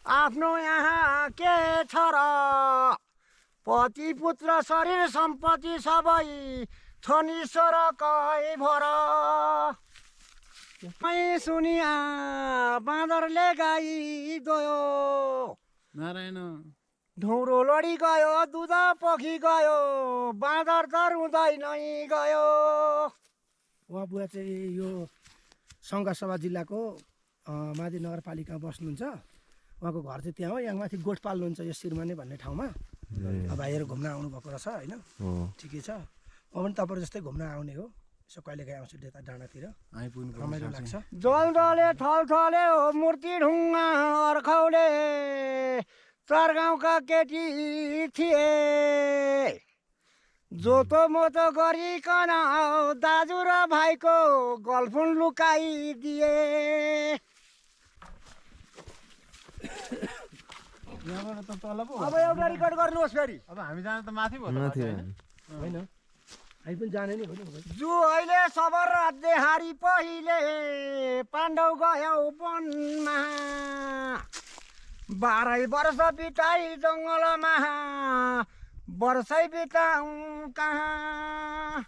आफ्नो यहाँ के छ र पति पुत्र शरीर सम्पत्ति सबै छन् ईश्वरकै भर मै सुनिया बाँदरले गाई दोयो नारायण ढौरो लडी गयो दुध पोखी गयो बाँदर त रुँदै नै गयो। उहाँ बुवा चाहिँ यो सङ्घसभा जिल्लाको मादी नगरपालिकामा बस्नुहुन्छ। उहाँको घर चाहिँ त्यहाँ हो। यहाँ माथि गोठ पाल्नुहुन्छ यो सिरमाने भन्ने ठाउँमा। भाइहरू घुम्न आउनुभएको रहेछ होइन, ठिकै छ। म पनि तपाईँहरू जस्तै घुम्न आउने हो, यसो कहिलेकाहीँ आउँछु त्यता डाँडातिर, रमाइलो लाग्छ। जलदले थलथले हो मूर्ति ढुङ्गा अर्खौले चार गाउँका केटी थिए जोतो मोतो गरिकन दाजु र भाइको गर्लफ्रेन्ड लुकाइदिए। यहाँबाट त तल पो अब एउटा रिकर्ड गर्नुहोस् फेरि। अब हामी जान त माथि भयो त होइन हामी पनि जाने नि हो नि। जु अहिले सबर राज्य हारी पहिले पाण्डव गयो वनमा 12 वर्ष बिताई जङ्गलमा वर्षै बिताउँ कहाँ।